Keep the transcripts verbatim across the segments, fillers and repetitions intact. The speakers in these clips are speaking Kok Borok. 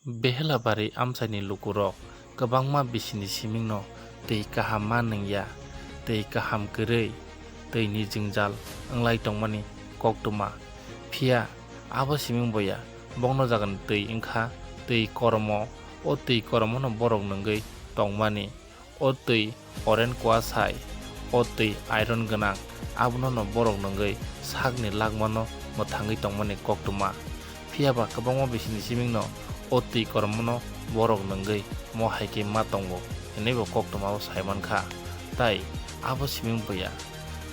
Behelabari amchaini lukurok kwbangma bisini simingno twi kaham ma nungya, twi kaham kwrwi, twini jwngjal wnglai tongmani koktwma. Phiya abo siming boya bongno jagani twi wngkha, twi koromo, o twi koromono borok nungwi tongmani. O twi oren kuasai, o twi iron gwnang, abono no borok nungwi sakni lagmano mwthangwi tongmani koktwma. Phiya ba kwbangma bisini simingno o twi koromono borok nungwi mo hai khe ma tongo hwnwi bo koktwmao sai mankha. Tai abo siming buya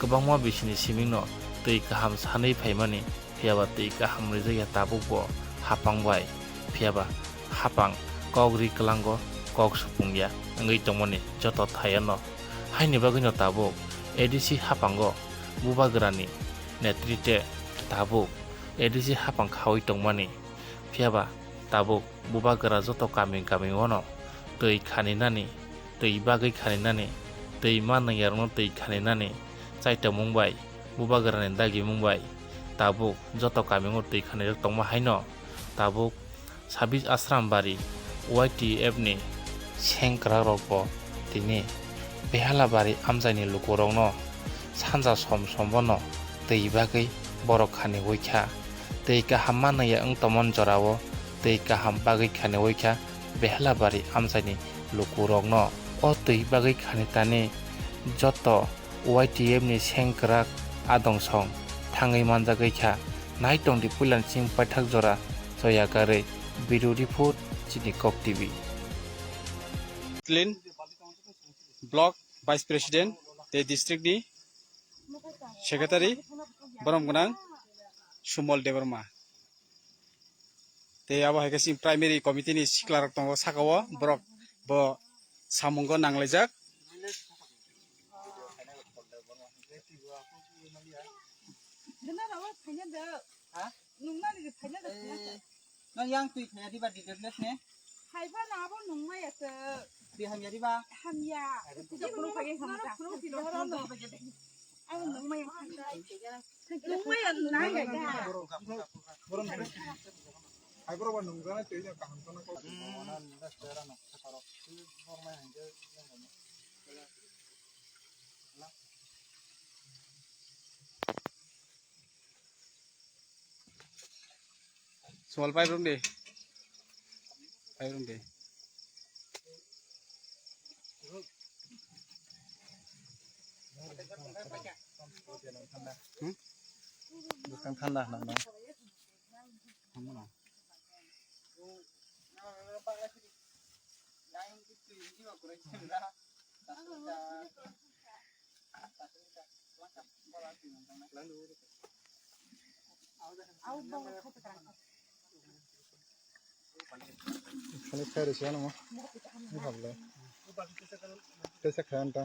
kwbangma bisini simingno twi kaham sanwi phaimani. Phiya ba twi kaham rijakya tabuk bo hapang bai. Phiya ba hapang kok ri kwlango kok supungya wngwi tongmani joto thayano. Haini bagwino tabuk A D C hapango bubagrani netrite tabuk A D C hapang khaui tongmani. Phiya ba tabuk bubagra joto kami kami ono twi khaninani, twi bagwi khaninani, twi ma nwngyarokno twi khaninani chaitamung bai, bubagrani dagimung bai tabuk joto kamingo twi khanijak tongma haino tabuk Sabis Asrambari Y T F ni sengkwrakrokbo tini Behalabari amchaini lukurokno sanja som sombono twi bagwi borok khaniwi kha. Twi kaham manwi ya wng tongmani jorao twi kaham bagwi khaniwi kha Behalabari amchaini lukurokno. O twi bagwi khanitani joto Y T F ni sengkwrak adongsong thangwi manjagwi kha. Naitongdi puilani sing paithak jora choyakarwi. Bureau Report, chini Kok T V. Clean Block Vice President tei District ni Secretary borom gwnang Sumol Debbarma. Tei abo hai khe chini primary committee ni sikla rok tongo saka o, borok bo samungo nanglaijak. Nung nani je phaina da khna sa. Nang yang twi phaya diba details ne? Phaiba na abo nung maya se. Twi hamya diba? Hamya. Phuru phagi hamya. Abo nung maya. Nung maya nai ya. Ai boro ba nung jana twi kaham sana ko. Small pipe room de. Pipe room de. Hmm? Bukan thanda na na. Khani khairi se ano. Ni hamle. Tesa khayan ta.